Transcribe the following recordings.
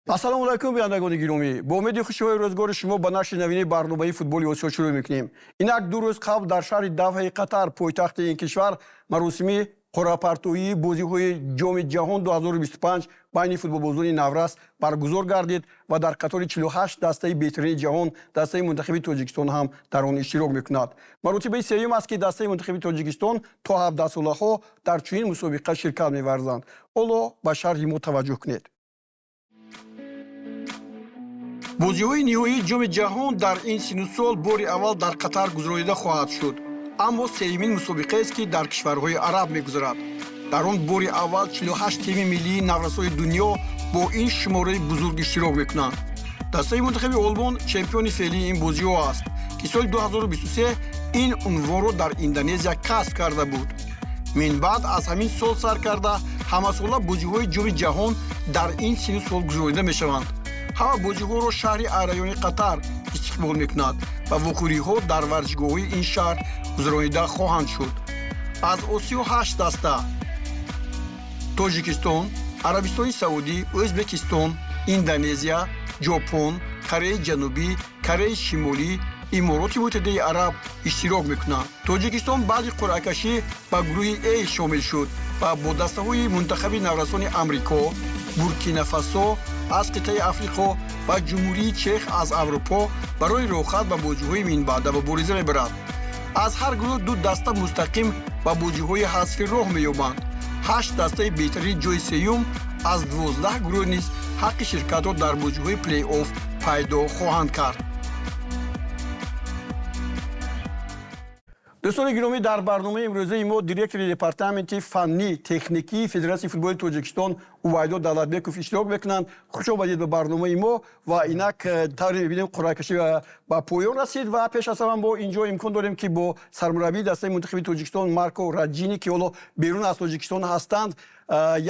Ассалому алайкум, бинандагони гиромӣ. Бо умеди хушиҳои рӯзгори шумо ба нашри навини барномаи футболи Осиё шурӯъ мекунем. Инак 2 рӯз қабл дар шаҳри Давҳаи Қатар, пойтахти ин кишвар, маросими қуръапартоии бозиҳои Ҷоми ҷаҳон 2025 байни футболбозони наврас баргузор гардид ва дар қатори 48 дастаи беҳтарини ҷаҳон дастаи мунтахаби Тоҷикистон ҳам дар он иштирок мекунад. Маротибаи сеюм аст, ки дастаи мунтахаби Тоҷикистон то 17солаҳо дар чунин мусобиқа ширкат меварзанд. Ҳоло ба шарҳи мо таваҷҷӯҳ кунед. Бозиҳои ниҳоии Ҷоми ҷаҳон дар ин сину сол бори аввал дар Қатар гузаронида хоҳад шуд, аммо сеюмин мусобиқаест, ки дар кишварҳои араб мегузарад. Дар он бори аввал 48 тими миллии наврасои дунё бо ин шумораи бузург иштирок мекунанд. Дастаи мунтахаби Олмон чемпиони феълии ин бозиҳо аст, ки соли 2023 ин унвонро дар Индонезия касб карда буд. Минбаъд аз ҳамин сол сар карда ҳамасола бозиҳои Ҷоми ҷаҳон дар ин сину сол гузаронида мешаванд. Ҳама бозиҳоро шаҳри Арраёни Қатар истиқбол мекунад ва вохӯриҳо дар варзишгоҳҳои ин шаҳр гузаронида хоҳанд шуд. Аз Осиё ҳашт даста: Тоҷикистон, Арабистони Саудӣ, Ӯзбекистон, Индонезия, Ҷопон, Кореяи Ҷанубӣ, Кореяи Шимолӣ, Имороти Муттаҳидаи Араб иштирок мекунанд. Тоҷикистон баъди қуръакашӣ ба гурӯҳи А шомил шуд ва бо дастаҳои мунтахаби наврасони Амрико, Буркинафасо аз қитъаи Африқо ва Ҷумҳурии Чех аз Аврупо барои роҳхат ба бозиҳои минбаъда мубориза мебарад. Аз ҳар гурӯҳ ду даста мустақим ба бозиҳои ҳазфи роҳ меёбанд. Ҳашт дастаи беҳтарини ҷои сеюм аз 12 гурӯҳ низ ҳаққи ширкатро дар бозиҳои плей-офф пайдо хоҳанд кард. Дӯстони гиромӣ, дар барномаи имрӯзаи мо директори департаменти фаннӣ техникии Федератсияи футболи Тоҷикистон Убайдо Давлатбеков иштирок мекунанд. Хуш омадед ба барномаи мо. Ва инак тавре мебинем, қуръакашӣ ба поён расид ва пеш аз ҳама мо инҷо имкон дорем, ки бо сармураббии дастаи мунтахаби Тоҷикистон Марко Раҷини, ки ҳоло берун аз Тоҷикистон ҳастанд,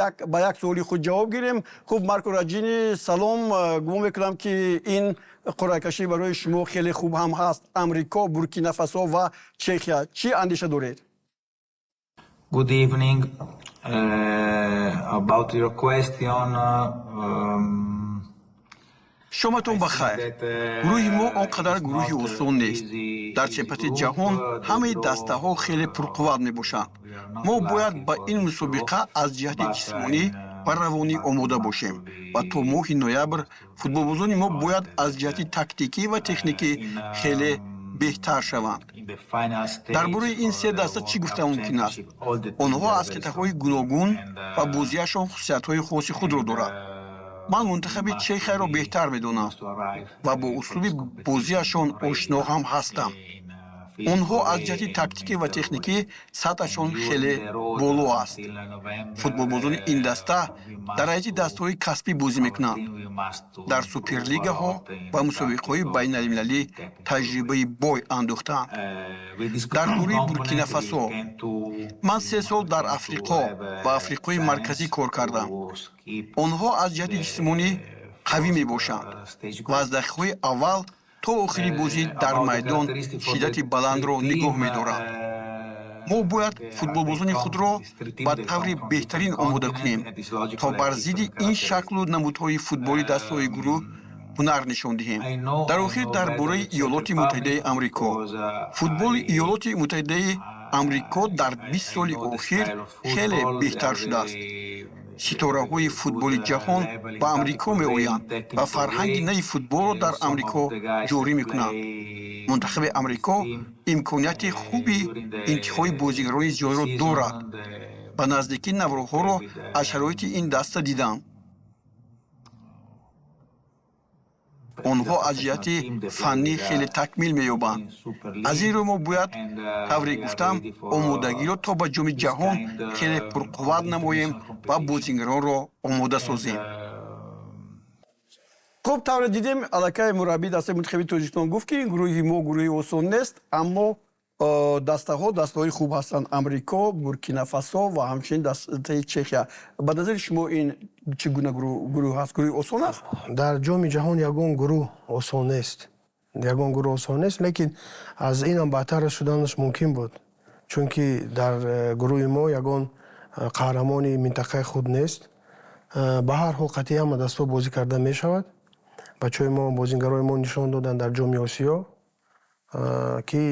як ба як суоли худ ҷавоб гирем. Хуб, Марко Раҷини, салом. Гумон мекунам, ки ин қуръакашӣ барои шумо хеле хуб ҳам ҳаст. Амрико, Буркинафасо ва Чехия, чӣ андеша доред? Good evening. About your question, Шоматон ба хайр. Гурӯҳи мо он қадар гурӯҳи осон нест. Дар чемпионати ҷаҳон ҳамаи дастаҳо хеле пурқувват мебошанд. Мо бояд ба ин мусобиқа аз ҷиҳати ҷисмонӣ ва равонӣ омода бошем ва то моҳи ноябр футболбозони мо бояд аз ҷиҳати тактикӣ ва техникӣ хеле беҳтар шаванд. Дар бораи ин се даста чӣ гуфта мумкин аст? Онҳо аз қитъаҳои гуногун ва бозиашон хусусиятҳои хоси худро дорад. Ман мунтахаби Чехияро беҳтар медонам ва бо услуби бозиашон ошно ҳам ҳастам. Онҳо аз ҷиҳати тактикӣ ва техникӣ сатҳашон хеле боло аст. Футболбозони ин даста дар ҳайати дастаҳои касбӣ бозӣ мекунанд, дар суперлигаҳо ва мусобиқаҳои байналмилалӣ таҷрибаи бой андӯхтаанд. Дар бораи Буркинафасо, ман 3 сол дар Африқо ва Африқои Марказӣ кор кардам. Онҳо аз ҷиҳати ҷисмонӣ қавӣ мебошанд ва аз дақиқаҳои аввал то охири бозӣ дар майдон шиддати баландро нигоҳ медоранд. Мо бояд футболбозони худро ба таври беҳтарин омода кунем, то бар зидди ин шаклу намудҳои футболи дастаҳои гурӯҳ ҳунар нишон диҳем. Дар охир, дар бораи Иёлоти Муттаҳидаи Амрико, футболи Иёлоти Муттаҳидаи Амрико дар 20 соли охир хеле беҳтар шудааст. Ситораҳои футболи ҷаҳон ба Амрико меоянд ва фарҳанги нави футболро дар Амрико ҷорӣ мекунанд. Мунтахаби Амрико имконияти хуби интихоби бозигарони зиёдро дорад. Ба наздикӣ наворҳоро аз шароити ин даста дидам. Онҳо аз ҷиҳати фаннӣ хеле такмил меёбанд. Аз ин рӯ мо бояд, тавре гуфтам, омодагиро то ба Ҷоми ҷаҳон хеле пурқувват намоем ва бозигаронро омода созем. Хуб, тавре дидем, аллакай мураббии дастаи мунтахаби Тоҷикистон гуфт, ки гурӯҳи мо гурӯҳи осон нест, аммо дастаҳо дастаҳои хуб ҳастанд: Амрико, Буркинафасо ва ҳамчунин дастаи Чехия. Ба назари шумо ин чӣ гуна гурӯҳ ҳаст? Гурӯҳи осон аст? Дар Ҷоми ҷаҳон ягон гурӯҳ осон нест, ягон гурӯҳ осон нест, лекин аз инам бадтар шуданаш мумкин буд, чунки дар гурӯҳи мо ягон қаҳрамони минтақаи худ нест. Ба ҳар ҳол қатъи ҳама дастҳо бозӣ карда мешавад. Бачаҳои мо, бозингарои мо нишон доданд дар Ҷоми Осиё, ки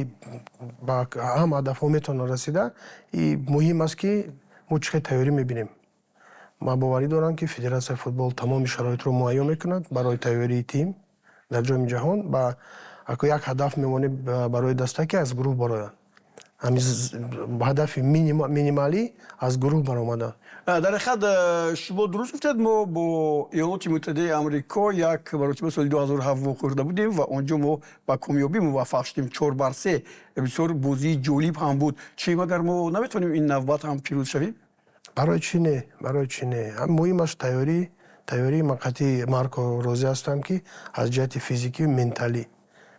ба ҳама ҳадафҳо метавонанд расида. И муҳим аст, ки мо чӣ хел тайёрӣ мебинем. Ман боварӣ дорам, ки Федератсияи футбол тамоми шароитро муҳайё мекунад барои тайёрии тим дар Ҷоми ҷаҳон. Ба ако як ҳадаф мемонем барои даста, ки аз гурӯҳ бароянд. Ҳамин ҳадафи минималӣ, аз гурӯҳ баромадан. Дар ҳақиқат, шумо дуруст гуфтед. Мо бо Иёлоти Муттаҳидаи Амрико як маротиба соли 2007 вохӯрда будем ва он ҷо мо ба комёбӣ муваффақ шудем, 4-3. Бисёр бозии ҷолиб ҳам буд. Чӣ, магар мо наметавонем ин навбат ҳам пирӯз шавем? Барои чӣ не? Барои чӣ не? Муҳимаш тайёрӣ, тайёрӣ. Ман қатъи Марко розӣ ҳастам, ки аз ҷиҳати физикию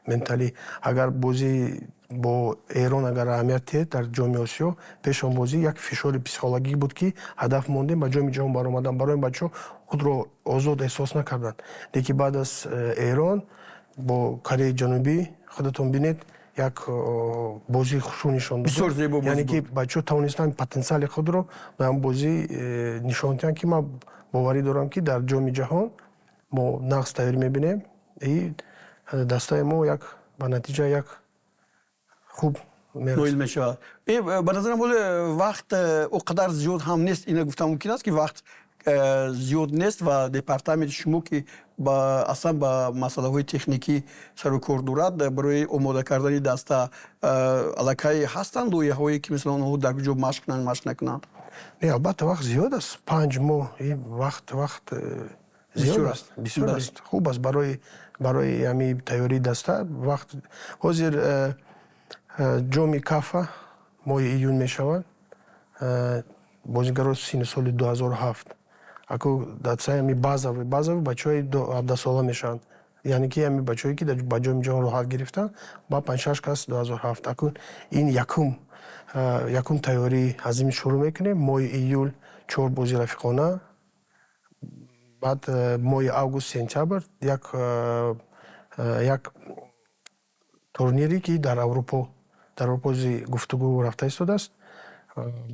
менталӣ, агар бозӣ бо Эрон, агар аҳамият диҳед, дар Ҷоми Осиё пеш он бозӣ як фишори психологӣ буд, ки ҳадаф мондем ба Ҷоми ҷаҳон баромадан. Барои бачаҳо худро озод эҳсос накарданд. Лекин баъд аз Эрон бо Кореяи Ҷанубӣ, худатон бинед, як бозии хушрӯ нишон дод. Бисёр зебо. Яъне ки бачаҳо тавонистанд потенсиали худро ба он бозӣ нишон диҳанд, ки ман боварӣ дорам, ки дар Ҷоми ҷаҳон мо нағз тайёрӣ мебинем и дастаи мо як ба натиҷа як хуб ноил мешавад. Ба назарам, ҳоле вақт о қадар зиёд ҳам нест. Ина гуфтан мумкин аст, ки вақт зиёд нест ва департаменти шумо, ки аслан ба масъалаҳои техникӣ сару кор дорад, барои омода кардани даста аллакай ҳастанд лоиҳаҳое, ки мисалан онҳо дар куҷо машқ кунанд, машқ накунанд? Не, албатта, вақт зиёд аст. 5 моҳ вақт, вақт зиёд аст, бисёр аст, хуб аст барои ҳами тайёрии даста вақт. Ҳозир Ҷоми Кафа моҳи июн мешавад. Бозигаро синни соли 2007, аку дастаи ҳами базовый бачаҳои 17сола мешаванд, яъне ки ҳами бачаҳое, ки ба Ҷоми ҷаҳон роҳат гирифтанд, ба панҷ-шаш кас 2007. Акун ин якум тайёрӣ аз ин шурӯъ мекунем. Моҳи июл чор бози рафиқона, баъд моҳи август, сентябр як турнире, ки дар Аврупо гуфтугӯ рафта истодааст.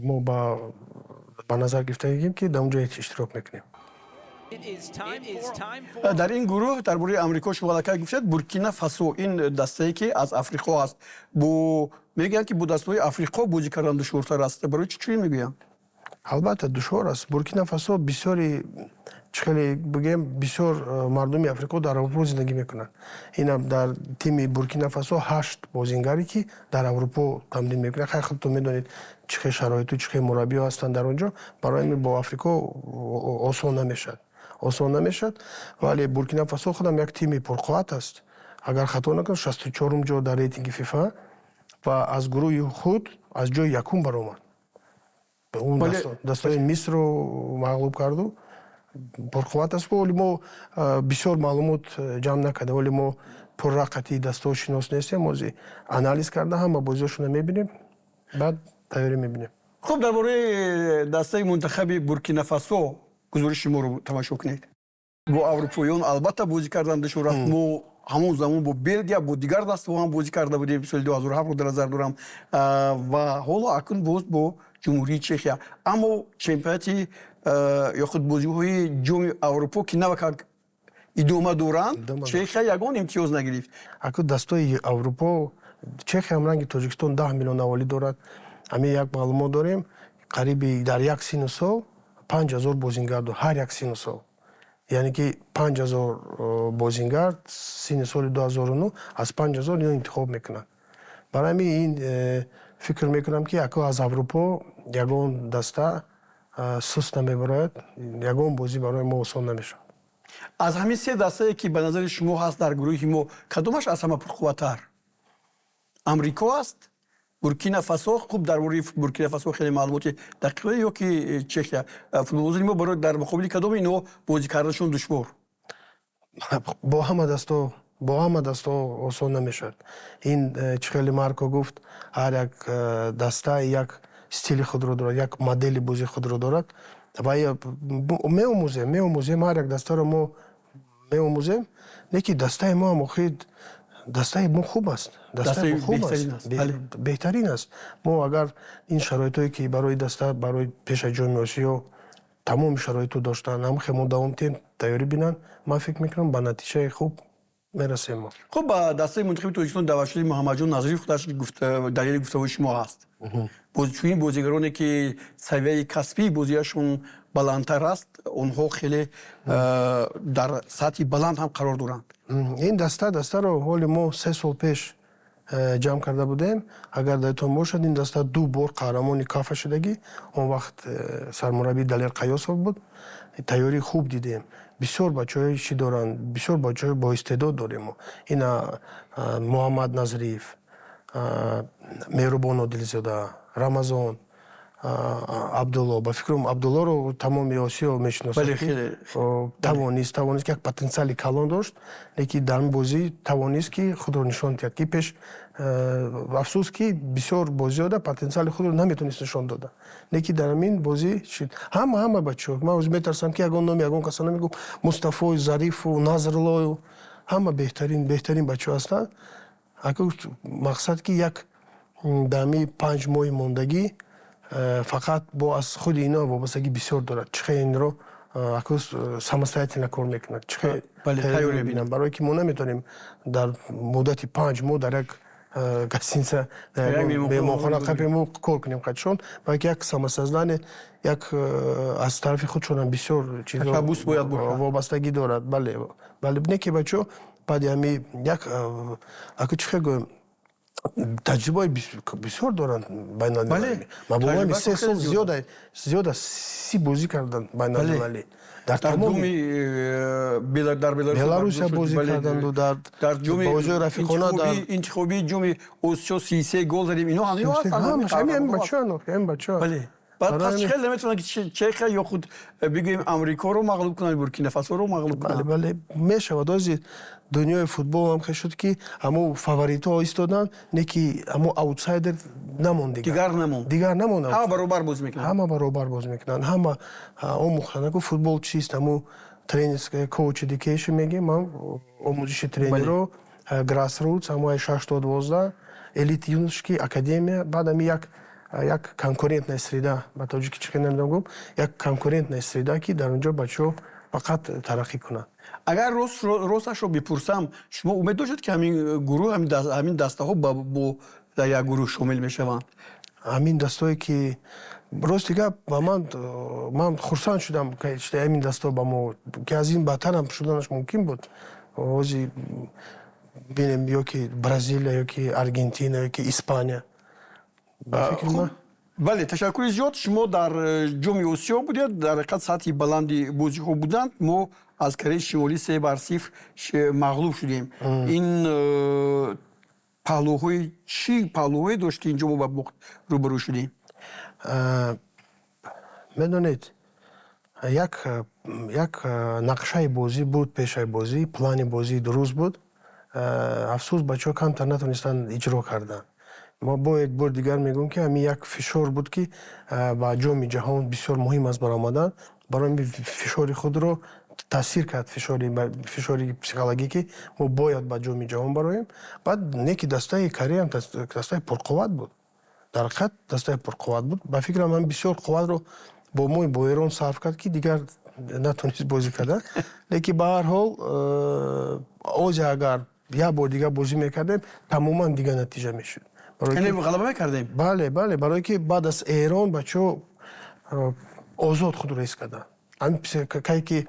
Мо ба назар гирифтагем, ки дар он ҷо иштирок мекунем. Дар ин гурӯҳ, дар бораи Амрико шумо аллакай гуфтед, Буркина Фасо, ин дастае, ки аз Африқо аст, бо мегӯянд, ки бо дастаҳои Африқо бозӣ кардан душвортар аст. Барои чӣ чунин мегӯянд? Албатта, душвор аст. Буркина Фасо бисёри, чӣ хеле бигӯем, бисёр мардуми Африқо дар Аврупо зиндагӣ мекунанд. Инам дар тими Буркина Фасо ҳашт бозингаре, ки дар Аврупо тамрин мекунанд. Хай, худтон медонед, чӣ хел шароиту чӣ хел мураббиҳо ҳастанд дар он ҷо. Барои ҳамин бо Африқо осон намешавад, осон намешавад. Вале Буркина Фасо худам як тими пурқувват аст. Агар хато накунам, 64-ум ҷо дар рейтинги ФИФА ва аз гурӯҳи худ аз ҷои якум баромад. Он дастаи Мисрро мағлуб карду пурқувват аст. Вале мо бисёр маълумот ҷамъ накардем, вале мо пурра қатъии дастаҳо шинос нестем. Ҳозир анализ карда, ҳама бозиҳошонро мебинем, баъд тайёрӣ мебинем. Хуб, дар бораи дастаи мунтахаби Буркина Фасо гузориши моро тамошо кунед. Бо аврупоён албатта бозӣ кардан душвор аст. Мо ҳамон замон бо Белгия, бо дигар дастаҳо ҳам бозӣ карда будем, соли 2007 дар назар дорам, ва ҳоло акнун боз бо Ҷумҳурии Чехия. Аммо чемпионати ё худ бозиҳои Ҷоми Аврупо, ки навакак идома доранд, Чехия ягон имтиёз нагирифт. Аку дастаи Аврупо, Чехия ҳам ранги Тоҷикистон 10 миллион аҳолӣ дорад. Ҳамин як маълумот дорем, қариби дар як сину сол 5000 бозингар дор, ҳар як сину сол, яъне ки 5000 бозингар синни соли 2009, аз 5000 ино интихоб мекунанд. Барои ҳамин ин фикр мекунам, ки аку аз Аврупо ягон даста суст намебарояд, ягон бозӣ барои мо осон намешавад. Аз ҳамин се дастае, ки ба назари шумо ҳаст дар гурӯҳи мо, кадомаш аз ҳама пурқувваттар? Амрико аст, Буркина Фасо, хуб, дар бораи Буркина Фасо хеле маълумоти дақиқ, ё ки Чехия? Футболбозони мо барои дар муқобили кадоми инҳо бозӣ карданашон душвор? Бо ҳама дастҳо осон намешавад. Ин чӣ хеле Марко гуфт, ҳар як даста як стили худро дорад, як модели бозии худро дорад ва меомӯзем, ҳар як дастаро мо меомӯзем. Лекин дастаи мо ҳам, охир, дастаи мо хуб аст, дастаи мо хуб аст, беҳтарин аст. Мо агар ин шароитое, ки барои даста барои пеша Ҷоми Осиё Тамоми шароитро доштанд. Ҳам хемо давом диҳем, тайёрӣ бинанд, ман фикр мекунам, ба натиҷаи хуб мерасем мо. Хуб, ба дастаи мунтахаби Тоҷикистон даъватшудаи Муҳаммадҷон Назриев худаш далели гуфтаҳои шумо ҳаст. Чунин бозигароне, ки савияи касбии бозиашон баландтар аст, онҳо хеле дар сатҳи баланд ҳам қарор доранд. Ин дастаро ҳоли мо 3 сол пеш ҷамъ карда будем. Агар дар бошад, ин даста ду бор қаҳрамони КАФА шудагӣ. Он вақт сармураббӣ Далер Қаёсов буд. Тайёрии хуб дидем, бисёр бачаҳои чӣ доранд, бисёр бачаҳои боистеъдод дорем мо. Ина Муҳаммад Назриев, Меҳрубон Одилзода, Рамазон Абдулло. Ба фикрам, Абдуллоро тамоми Осиё мешиносад. Тавонист, як потенсиали калон дошт, лекин дар ин бозӣ тавонист, ки худро нишон диҳад, ки пеш, афсӯс, ки бисёр бозиҳода потенсиали худро наметонист нишон дода, лекин дар ҳамин бозӣ шид. Ҳама бачаҳо, ман ҳозир метарсам, ки ягон номи ягон каса намегӯм, Мустафою, Зарифу, Назрлою, ҳама беҳтарин бачаҳо ҳастанд. Мақсад, ки як дар ҳами 5 моҳи мондагӣ фақат бо аз худи ино вобастагӣ бисёр дорад, чӣ хел инро акӯ самостоятельно кор мекунад, чӣ хел мебинам, барое ки мо наметавонем дар муддати 5 моҳ дар як гостиница, меҳмонхона қапему кор кунем қадшон, балки як самосознание, як аз тарафи худшонам бисёр чизо вобастагӣ дорад. Бале, не ки бачаҳо баъди ҳами як аку, чӣ хел гӯем, таҷрибаи бисёр доранд байналмилалӣ. Мабомами 3 сол зиёда 30 бозӣ карданд байналмилалӣ. Дар тамоми дар Беларусия бозӣ карданду, дар бозиҳои рафиқона. Дар интихобии ҷоми Осиё 33 гол задем. Ино ҳамин бачаҳо, бачаҳо. Баъд пас чӣ хел наметавонанд, ки Чехия ё худ бигӯем Амрикоро мағлуб кунанд, Буркинафасоро мағлуб кунанд? Бале, мешавад. Ози дунёи футбол ҳам хел шуд, ки ҳамо фаворитҳо истоданд, не ки ҳамо аутсайдер намонд. Дигар намонд. Дигар намонд. Ҳама баробар бозӣ мекунанд. Ҳама баробар бозӣ мекунанд, ҳама омӯхтанд. Аку футбол чист? Ҳамо тренерская coach education мегӯем, омӯзиши тренеро, grassroots, ҳамои 6 то 12, элит, юношеский, академия, баъд ҳами як конкурентная среда, ба тоҷики чӣ намедонам гум, як конкурентная среда, ки дар он ҷо бачаҳо фақат тараққӣ кунанд. Агар росташро бипурсам, шумо умед доштед, ки ҳамин гурӯҳ, ҳамин дастаҳо бо дар як гурӯҳ шомил мешаванд? Ҳамин дастое ки, рости гап, ба ман хурсанд шудам, ҳамин дастаҳо ба мо, ки аз ин бадтарам шуданаш мумкин буд. Ҳози бинем, ё ки Бразилия, ё ки Аргентина, ё ки Испания. Бале, ташаккури зиёд. Шумо дар Ҷоми Осиё будед, дар ҳақиқат сатҳи баланди бозиҳо буданд. Мо аз Кореяи Шимолӣ 3-0 мағлуб шудем. Ин паҳлӯҳои чӣ паҳлӯҳое дошт, ки инҷо мо ба бохт рӯбарӯ шудем? Медонед, як нақшаи бозӣ буд, пешаи бозӣ, плани бозӣ дуруст буд. Афсӯс, бачаҳо камтар натонистанд иҷро карданд. Мо бо як бор дигар мегӯем, ки ҳамин як фишор буд, ки ба Ҷоми Ҷаҳон бисёр муҳим аст баромадан. Барои фишори худро таъсир кард, фишори психологӣ, ки мо бояд ба Ҷоми Ҷаҳон бароем. Баъд не ки дастаи Кореяам дастаи пурқувват буд, дар ҳақиқат дастаи пурқувват буд. Ба фикрам, ман бисёр қувватро бо мо, бо Эрон сарф кард, ки дигар натонист бозӣ кардан. Лекин ба ҳар ҳол, ози агар як бор дигар бозӣ мекардем, тамоман дигар натиҷа мешуд. Ғалаба мекардем. Бале, барое ки баъд аз Эрон бачаҳо озод худро ҳис карданд. Кае ки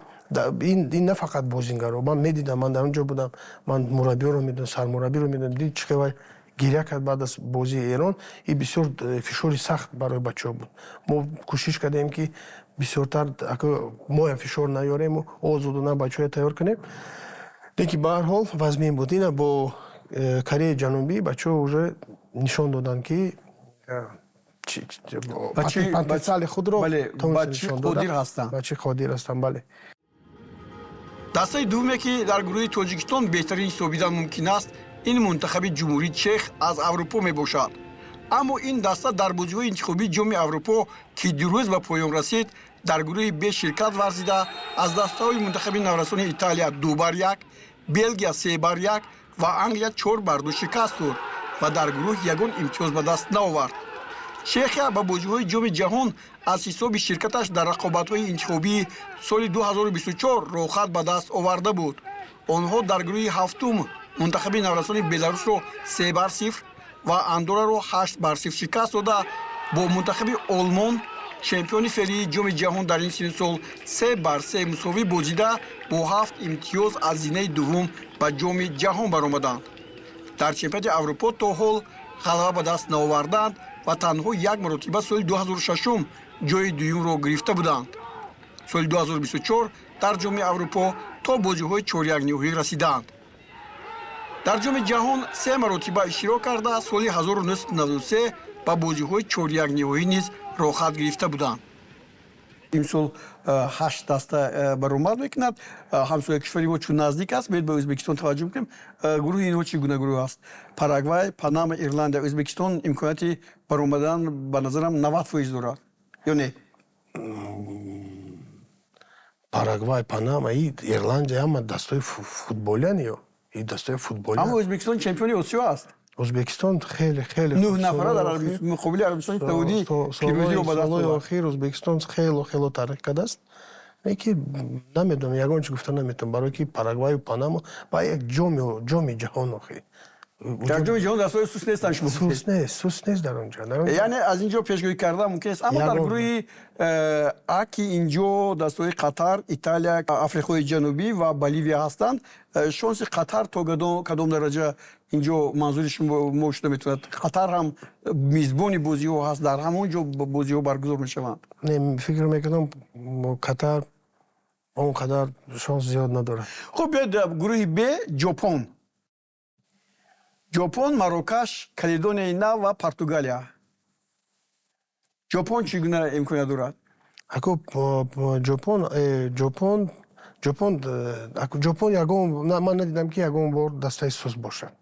ин на фақат бозингаро, ман медидам, ман дар он ҷо будам, ман мураббиёро медидам, сармураббиро медидам. Дид, чӣ хел гиря кард баъд аз бозии Эрон. Ин бисёр фишори сахт барои бачаҳо буд. Мо кӯшиш кардем, ки бисёртар моям фишор наёрему озодона бачаҳоя тайёр кунем, лекин ба ҳар ҳол вазмин буд. Ина бо Кореяи Ҷанубӣ бачаҳо уже нишон доданд, ки потенсиали худро. Ба чӣ қодир ҳастанд. Ба чӣ қодир ҳастанд, бале. Дастаи дуввуме, ки дар гурӯҳи Тоҷикистон беҳтарин ҳисобидан мумкин аст, ин мунтахаби Ҷумҳурии Чех аз Аврупо мебошад. Аммо ин даста дар бозиҳои интихобии Ҷоми Аврупо, ки дирӯз ба поён расид, дар гурӯҳи Б ширкат варзида, аз дастаҳои мунтахаби наврасони Италия 2-1, Белгия 3-1 ва Англия 4-2 шикаст хӯрд ва дар гурӯҳ ягон имтиёз ба даст наовард. Чехия ба бозиҳои Ҷоми ҷаҳон аз ҳисоби ширкаташ дар рақобатҳои интихобии соли 2024 роҳхат ба даст оварда буд. Онҳо дар гурӯҳи ҳафтум мунтахаби наврасони Беларусро 3-0 ва Андораро 8-0 шикаст дода, бо мунтахаби Олмон, чемпиони феълии Ҷоми ҷаҳон дар ин синну сол, 3-3 мусовӣ бозида, бо 7 имтиёз аз зинаи дуввум ба Ҷоми ҷаҳон баромаданд. Дар Чемпионати Аврупо то ҳол ғалаба ба даст наовардаанд ва танҳо як маротиба соли 2006 ҷои дуюмро гирифта буданд. Соли 2024 дар Ҷоми Аврупо то бозиҳои чорякниҳоӣ расидаанд. Дар Ҷоми ҷаҳон се маротиба иштирок карда, соли 1993 ба бозиҳои чорякниҳоӣ низ роҳхат гирифта буданд. Имсол ҳашт даста баромад мекунад. Ҳамсоя кишвари мо чун наздик аст, биёед ба Ӯзбекистон таваҷҷӯҳ кунем. Гурӯҳи инҳо чӣ гуна гурӯҳ аст? Парагвай, Панама, Ирландия. Ӯзбекистон имконияти баромадан, ба назарам, 90% дорад ё не? Парагвай, Панама, Ирландия ҳама дастаҳои футболиян ё и дастаҳои футболи. Аммо Ӯзбекистон чемпиони Осиё аст. Ӯзбекистон хеле хеле нӯҳ нафара дар муқобили Арабистони Саудӣ пирӯзиро ба даст овард. Охир Ӯзбекистон хело хело тараққӣ кардааст. Не ки намедонам, ягон чи гуфта наметавонам, барое ки Парагваю Панама ба як ҷоми ҷаҳон охи. Дар Ҷоми ҷаҳон дастҳои суст нестанд, шумо. Суст нест, суст нест дар он ҷо. Яъне аз ин ҷо пешгӯӣ кардан мумкин аст, аммо дар гурӯҳи А, ки ин ҷо дастҳои Қатар, Италия, Африқои Ҷанубӣ ва Боливия ҳастанд, шонси Қатар то кадом дараҷа ин ҷо манзури шумо шуда метавонад? Қатар ҳам мизбони бозиҳо ҳаст, дар ҳамон ҷо бозиҳо баргузор мешаванд. Не, фикр мекунам, Қатар он қадар шонс зиёд надорад. Хуб, биёед гурӯҳи Б: Ҷопон, Марокаш, Каледонияи Нав ва Португалия. Ҷопон чӣ гуна имконият дорад? Ако Ҷопон, Ҷопон, Ҷопон, Ҷопон ягон, ман надидам, ки ягон бор дастаи суст бошад.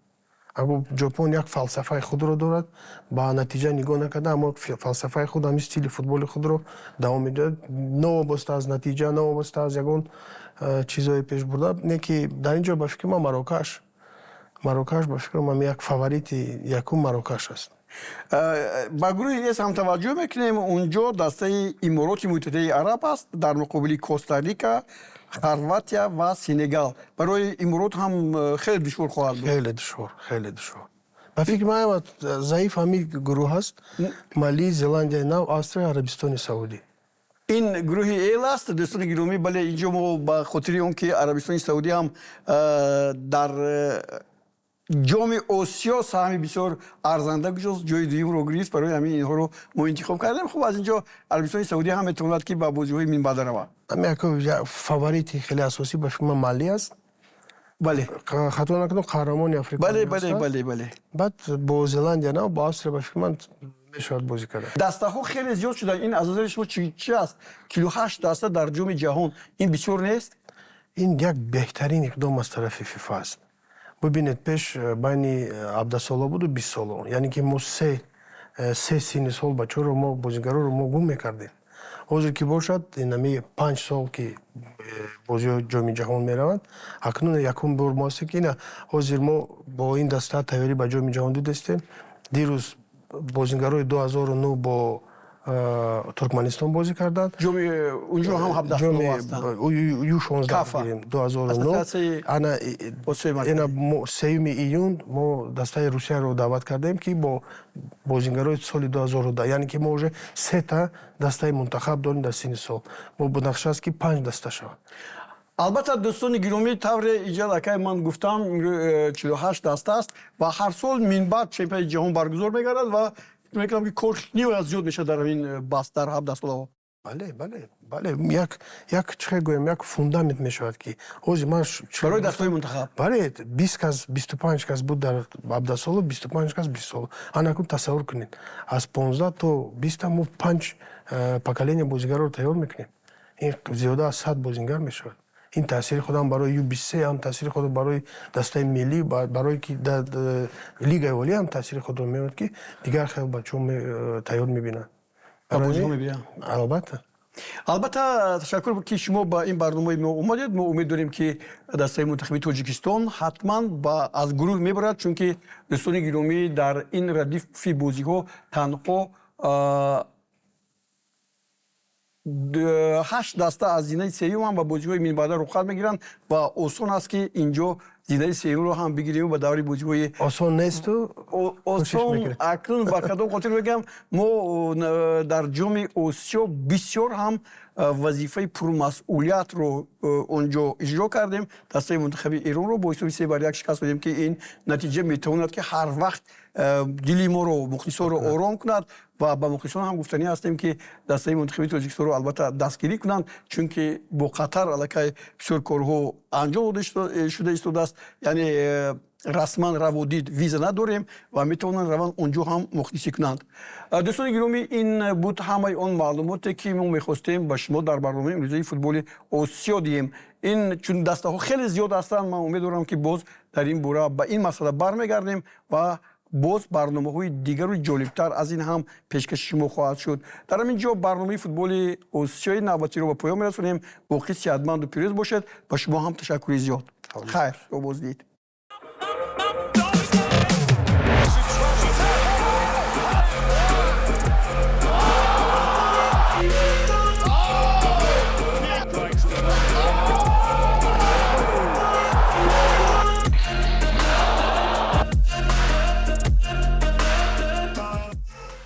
Аго Ҷопон як фалсафаи худро дорад, ба натиҷа нигоҳ накарда, аммо фалсафаи худ, ҳамин стили футболи худро давом медиҳад, новобаста аз натиҷа, новобаста аз ягон чизҳои пешбурда. Не ки дар ин ҷо, ба фикри ман, Марокаш, ба фикри ман, як фаворити якум Марокаш аст. Ба гурӯҳи С ҳам таваҷҷӯҳ мекунем. Унҷо дастаи Имороти Муттаҳидаи Араб аст дар муқобили Коста-Рика, Хорватия ва Сенегал. Барои Иморот ҳам хеле душвор хоҳад буд. Хеле душвор, хеле душвор. Ба фикри ман, заиф ҳамин гурӯҳ аст: Мали, Зеландияи Нав, Австрия, Арабистони Саудӣ. Ин гурӯҳи Л аст, дӯстони гиромӣ. Бале, инҷо мо ба хотири он ки Арабистони Саудӣ ҳам дар Ҷоми Осиё саҳми бисёр арзанда гузошт, ҷои дуюмро гирифт, барои ҳамин инҳоро мо интихоб кардем. Хуб, аз ин ҷо Арабистони Саудӣ ҳам метавонад, ки ба бозиҳои минбаъда равад. Фаворити хеле асосӣ, ба фикри ман, Мали аст. Хато накунам, қаҳрамони Африқо. бале бале бале бале Баъд бо Зеландия Нав, бо Австрия, ба фикри ман, мешавад бозӣ карда. Дастаҳо хеле зиёд шуданд. Ин аз назари шумо чӣ аст? 48 даста дар Ҷоми ҷаҳон, ин бисёр нест? Ин як беҳтарин иқдом аз тарафи ФИФА аст. Бубинед, пеш байни 17 сола буду 20 соло, яъне ки мо се синни сол бачаҳоро, мо бозигароро мо гум мекардем. Ҳозир ки бошад, инами 5 сол ки бозиҳои Ҷоми ҷаҳон мераванд, акнун якум бор мо ҳастем, ки ина ҳозир мо бо ин даста тайёрӣ ба Ҷоми ҷаҳон дидастем. Дирӯз бозигарои 2009 бо Туркманистон бозӣ карданд. Унҷо ҳам 17. Ю 16 2009. Ана ина 3-юми июн мо дастаи Русияро даъват кардем, ки бо бозингарои соли 2010, яъне ки мо уже сета дастаи мунтахаб дорем дар синни сол. Мо бо нақша аст, ки панҷ даста шавад. Албатта, дӯстони гиромӣ, тавре иҷа акай ман гуфтам, 48 даста аст ва ҳар сол минбаъд Чемпионати ҷаҳон баргузор мегардад ва фикр мекунам, ки кор ниҳоят зиёд мешавад дар ҳамин баст, дар 17 солаҳо. Бале, як чӣ гӯем, як фундамент мешавад, ки ҳозир ман барои дастаҳои мунтахаб. Бале, 20 кас, 25 кас буд дар 17 соло, 25 кас 20 соло. Анакун тасаввур кунед, аз 15 то 20-та мо панҷ поколения бозигарро тайёр мекунем. Ин зиёда аз 100 бозингар мешавад. Ин таъсири худам барои Ю 23 ҳам, таъсири худро барои дастаи миллӣ, барои ки лигаи олӣ ҳам таъсири худро меорад, ки дигар хел бачаҳо тайёр мебинанд. Албатта. Албатта, ташаккур, ки шумо ба ин барномаи мо омадед. Мо умед дорем, ки дастаи мунтахаби Тоҷикистон ҳатман аз гурӯҳ мебарад, чунки, дӯстони гиромӣ, дар ин радифи бозиҳо танҳо Ҳашт даста аз зинаи сеюм ҳам ба бозиҳои минбаъда рухсат мегиранд ва осон аст, ки инҷо зинаи сеюмро ҳам бигирем ба даври бозиҳои Осон несту. Осон. Акнун ба кадом хотир мегӯям? Мо дар Ҷоми Осиё бисёр ҳам вазифаи пурмасъулиятро он ҷо иҷро кардем. Дастаи мунтахаби Эронро бо ҳисоби 3-1 шикаст додем, ки ин натиҷа метавонад, ки ҳар вақт дили моро, мухлисонро ором кунад. Ва ба мухлисон ҳам гуфтанӣ ҳастем, ки дастаи мунтахаби Тоҷикистонро албатта дастгирӣ кунанд, чунки бо Қатар аллакай бисёр корҳо анҷом дода шуда истодааст, яъне расман раводид, виза надорем ва метавонанд раванд, он ҷо ҳам мухлисӣ кунанд. Дӯстони гиромӣ, ин буд ҳамаи он маълумоте, ки мо мехостем ба шумо дар барномаи имрӯзаи футболи Осиё диҳем. Ин чун дастаҳо хеле зиёд ҳастанд, ман умед дорам, ки боз дар ин бора ба ин масъала бармегардем ва боз барномаҳои дигару ҷолибтар аз ин ҳам пешкаши шумо хоҳад шуд. Дар ҳамин ҷо барномаи футболи Осиёи навбатиро ба поён мерасонем. Боқӣ сиҳатманду пирӯз бошед. Ба шумо ҳам ташаккури зиёд. Хайр, то боздид.